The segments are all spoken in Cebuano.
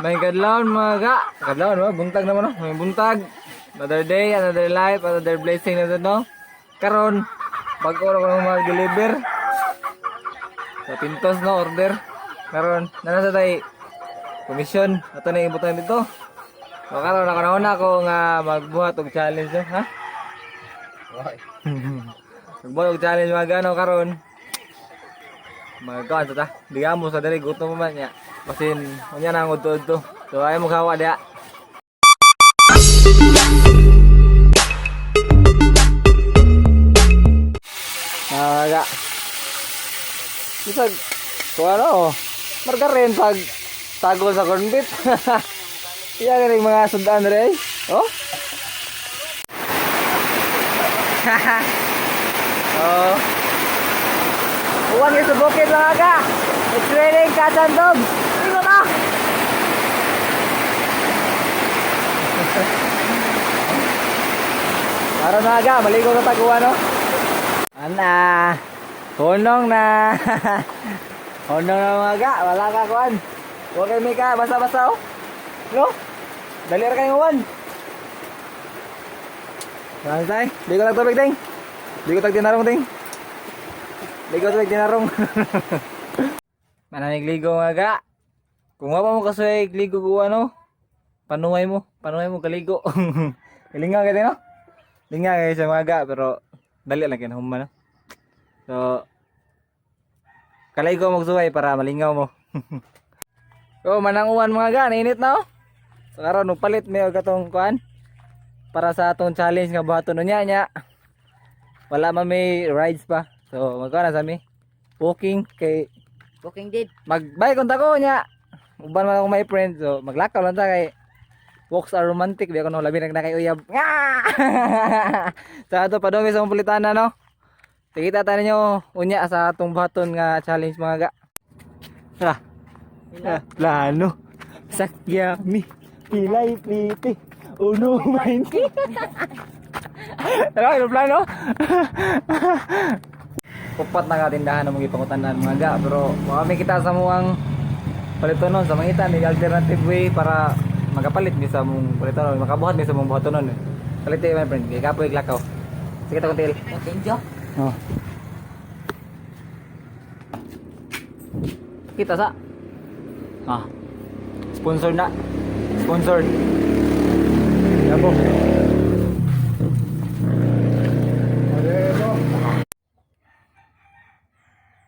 May kadlawon, mga ga. Kadlawon ba? Buntag naman, no? May buntag. Another day, another life, another blessing na to, no? Karon, bago ra ko nang mag-deliver. Sa Pintos, no? Order. Karon, nana sa tay komisyon. Ato na ibutan dito. So karon ako na ko nga magbuhat og challenge, no? Ha? Magbuhat og challenge, mga gano, karon. Magkuan sa ta. Digamo sa diri, gutom man niya. Basin unya na ang udto-udto. So ay mo kawa diha. Naga. Bisag kung ano, margarin pag tago sa corn beef. Iya ganing mga sudan re. Oh? Oh. Uwan sa bukid, mga ka. It's raining cats and dogs. Ingot ah. Para na aga, maligo sa taguan, no? Ana, hunong na. Hunong na, mga ga, wala ka kuan. Huwag kayo may ka, basa-basa oh. No? Dali ra kayo uwan. Saan tayo? Ligo tag tubig, ting. Ligo tag tinarong, ting. Ligo tag tinarong. Manamig ligo, mga ga. Kung wala mo kasuy ligo ko ano, panuway mo kaligo. Linga kayo, no? Linga kayo sa mga ga, pero dali lang kayo human, no? So, kaligo magsuway para malingaw mo. Oh, mananguan, mga ga, nainit na oh. So karon palit may og atong kuan para sa atong challenge nga buhaton unya nya. Wala man may rides pa. So magkuan na sa mi. Walking kay Booking din. Magbay kung ko nya. Uban man ako my friend, so maglakaw lang ta kay walks are romantic di ako no labi nag kay uyab. Nga! Sa ato padumi sa mong pulitana, no. Sige, ta ninyo unya sa atong buhaton nga challenge, mga ga. Tara. Ah, plano. Sakyami. Pilay pliti. Uno 20. Tara, ano plano? Upat na nga tindahan ang mga ipangutanan, mga ga, pero baka may kita sa muang palitonon sa mangita may alternative way para makapalit mi sa mong palitonon, makabuhat mi sa mong buhatonon eh. Palit eh, my friend, kay kapoy lakaw. Sige ta kuntil. Thank you. Oh. Kita sa. Ah. Sponsor na. Sponsored. Yabo.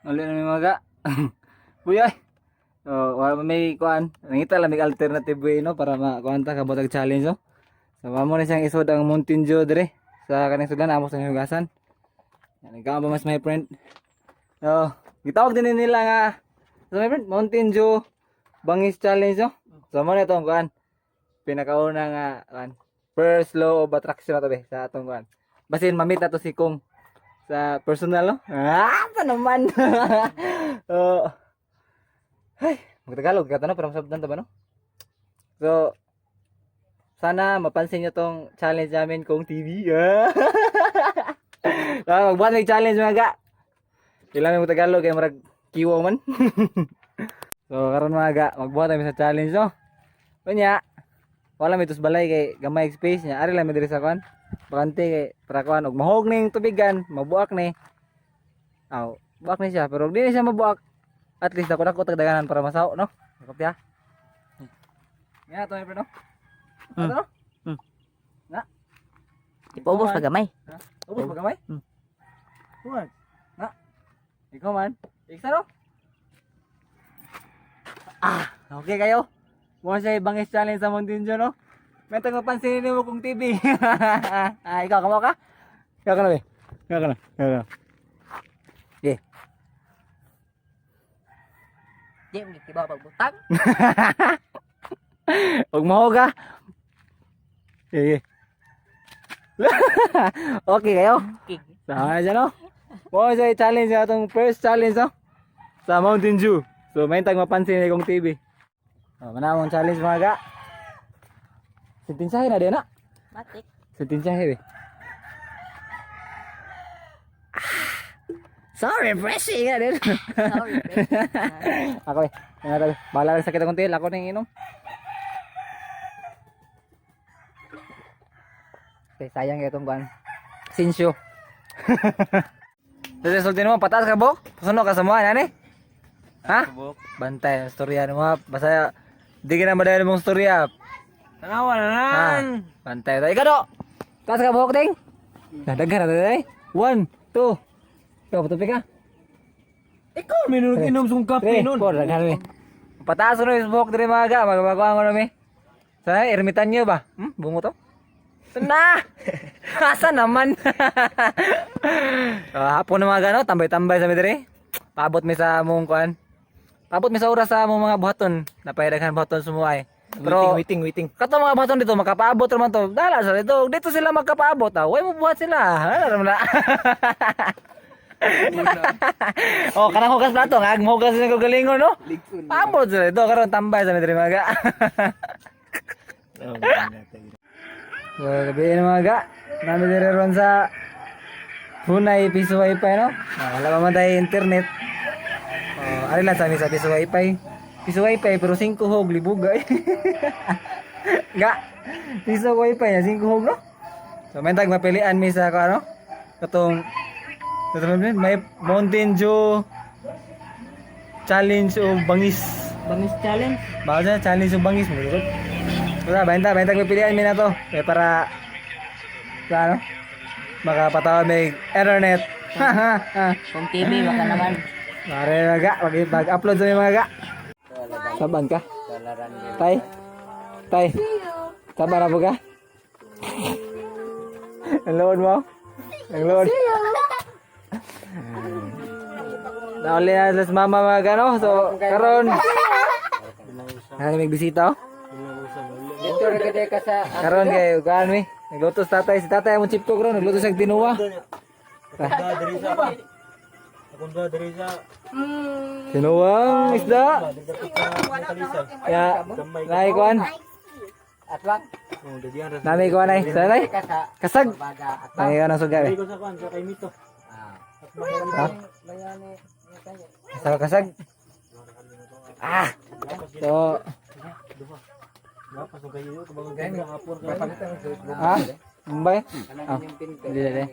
Uli na may mga. Buyoy. Oh, wala pa may kuan. Nangita lang may alternative way, no, para makuan ta kabotag challenge, no. So mamo na siyang isod ang Mountain Dew dire sa kaning sudan amo sa hugasan. Yan ikaw ba mas, my friend? So, gitawag din nila nga so, my friend, Mountain Dew Bangis Challenge, no. So mo na itong kuan. Pinakauna nga kuan. First law of attraction na to be sa atong kuan. Basin mamit na to si Kong sa personal, no? Ah, pa naman. Oh. Ay, magtagalog ka no, pero masabtan ta ba, no? So, sana mapansin niyo tong challenge namin kung TV. Ah, magbuhat ng challenge, mga ga. Kailangan mo Tagalog kay murag kiwa man. So karon, mga ga, magbuhat kami sa challenge, no. Unya, wala may balay kay gamay space niya. Ari lang mi diri sa kuan. Bakante kay para kuan og mahog ning tubigan, mabuak ni. Aw, buak ni siya pero di ni siya mabuak. At least ako nako tagdaganan para masaw, no. Kapya. Nga to, my friend, no. Ato, no? Na. Ipaubos pa gamay. Ha? Ubos pa gamay? Hmm. Kuman. Na. Ikaw man. Iksa, no? Ah, okay kayo. Mo siya ibang challenge sa Mountain Dew, no? May tag mapansin mo kung TV. Ah, ikaw kamo ka? Ikaw ka na, be. Ikaw ka na. Ikaw ka na. Okay. Di mo gikibaw pagbutang. Huwag mo ka. Sige. Okay kayo. Okay. Sama na siya, no? Mo siya challenge sa atong first challenge, no? Sa Mountain Dew. So, may tag mapansin ni kong TV. Oh, manamong challenge, mga ga. Sentensyahe na din na. Matik. Sentensyahe eh. So refreshing nga din. So refreshing. Ako eh. Nga tabi. Bahala rin sakit akong tiil. Ako na yung inom. Kay sayang kay itong kuan. Sinsyo. Dito sulti mo, pataas ka bok. Pasuno ka sa mga nani. Ha? Bantay ang storya mo. Basta di ka na madali mong storya. Tanawa na Ha? Bantay tayo. Ikaw do. Taas ka buhok ting. Nadaghan na tayo. One, two. Ikaw, patupi ka. Ikaw may nung inom sung kape Three, nun. four, daghan mi. Pataas ko na yung buhok diri mga ga. Magagawa ko na mi. Sa ermitanyo ba? Bungo to? Na! Asa naman? Ah, hapon na mga gano, tambay-tambay sa mi diri. Paabot mi sa mong kuan. Paabot mi sa oras sa mong mga buhaton. Napahidaghan buhaton sumuay. Pero Waiting, waiting, waiting. kato mga buhaton dito makapaabot raman to. Dala sa dito, dito sila magkapaabot ah. Way mo buhat sila. Dala raman na. Oh, kanang hugas plato, ngag mohugas sila kagalingon no. Paabot sila dito karon tambay sa mi diri mga ga. So, gabi na mga ga. Nami diri ron sa Hunay Piso Wifi no. Ah, wala pa man tayo internet. Oh, ari lang sa amin sa Piso Wifi. Piso Wifi pero 5 hog libugay. Ga. Piso Wifi na 5 hog no. So may tag mapilian mi sa ano? Katong katong may Mountain Dew challenge o bangis. Bangis challenge. Baka sa challenge o bangis mo. Wala, benta, benta pipilian mi na to. Kaya para sa ano? Makapatawa may internet. Ha ha ha. Kung TV baka naman. Mare mga mag, mag-upload sa mga ga. Saban ka? Tay? Tay? Saban na po ka? Ang load mo? Ang load. Nauli na sila sa mama mga gano. So, karon. Ano may bisita oh? Dito ra gid ka sa Karon kay kuan mi. Nagluto sa tatay, si tatay among chip cook ron, nagluto siya og tinuwa. Tinuwang isda. Ya, naay kuan. Atwang. Nami kuan ay. Sa tay. Ka sa Kasag. baga at Ay ano suga eh. Ha? Sa kasag. Ah. So, ha? Umbay? Ah, hindi hindi.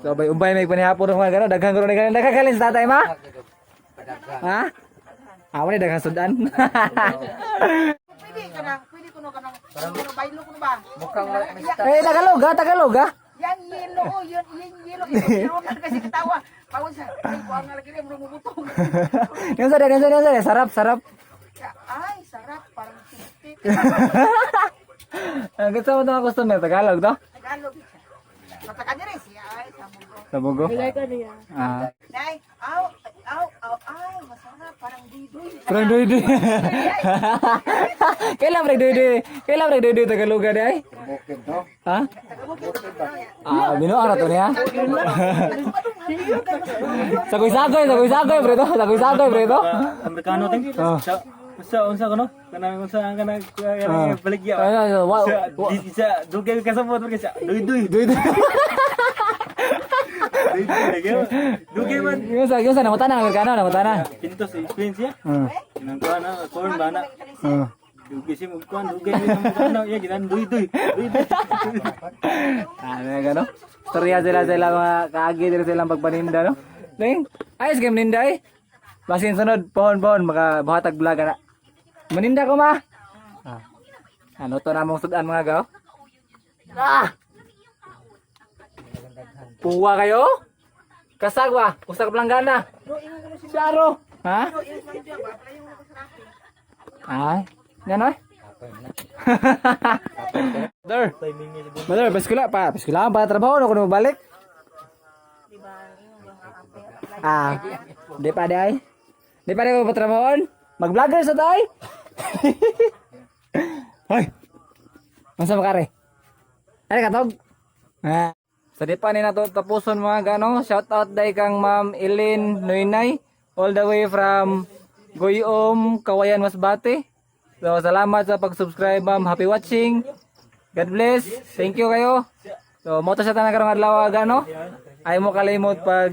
So, bay umbay may panihapon ng mga gano'n. Daghang gano'n gano'n. Daghang sa tatay ma? Ha? Awa ni daghang sudan. Pwede ka na, pwede kuno ka na, kuno baylo kuno ba? Mukhang wala may Eh, Tagalog ha, Tagalog ha. Yang yelo, oh, yun, yung yelo, yelo na kasi katawa. Pawon sa, ay, kuha nga lagi rin, rumubutong. Yung sa, yung sa, yung sa, sarap, sarap. Ay, sarap, parang tipit. Ang gusto mo ito mga customer, Tagalog to? Tagalog siya. Matakan niya rin siya, ay, samugo. Sabugo? Ah. Nay, aw, aw, aw, ay, masarap, parang didoy. Parang doy-doy. Kailan pre doy-doy? Kailan pre doy-doy Tagalog ka ay? Ha? Ah, binuang ra to niya. Sagoy-sagoy, sagoy-sagoy pre to. Sagoy-sagoy pre to. Amerikano ting. Ah. Sa sa unsa kuno? Kanang unsa ang kanang Ah. kanang baligya. Ano, ano, Sa di sa dugay ka sa motor sa duy duy. Doy-doy. Duy duy. Dugay man. Yung sa namutan na Amerikano, namutan na. Pintos explain siya. Ah. Kanang kuan na corn ba na. Ah. Dugay siya mo kuan dugay mo kuan na iya ginan duy duy. Duy duy. Ano gano? Storya sila sila mga kaagi dito silang pagpaninda no. Ning, ayos kay maninda eh. Basin sunod pohon pohon maka buhatag vlog ana. Maninda ko ma. Ah. Ano to namong sudan mga gaw? Ah! Puwa kayo? Kasagwa, usag planggana. Charo. Ha? Ay, yan oy. Mother. Mother, paskula pa. Paskula pa trabaho no kuno balik. Ah, di pa di ay. Di pa di ko patrabahoon. Mag-vlogger sa tay. Hoy. Masa makare? Ay katog. Ah. Sa di pa ni nato tapuson mga gano, shout out day kang Ma'am Eileen Noynay all the way from Goyom, Kawayan, Masbate. So salamat sa pag-subscribe ma'am. Happy watching. God bless. Thank you kayo. So mo to sa tanan karong adlaw gano. Ay mo kalimot pag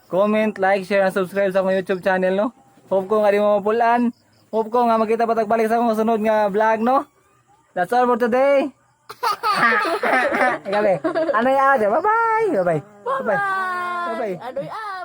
comment, like, share and subscribe sa akong YouTube channel no. Hope ko nga di mo mapulan. Hope ko nga makita pa tagbalik sa akong sunod nga vlog no. That's all for today. Gabi. Ano yung out? Bye-bye. Bye-bye. Bye-bye. Bye. Bye-bye. Anoy out.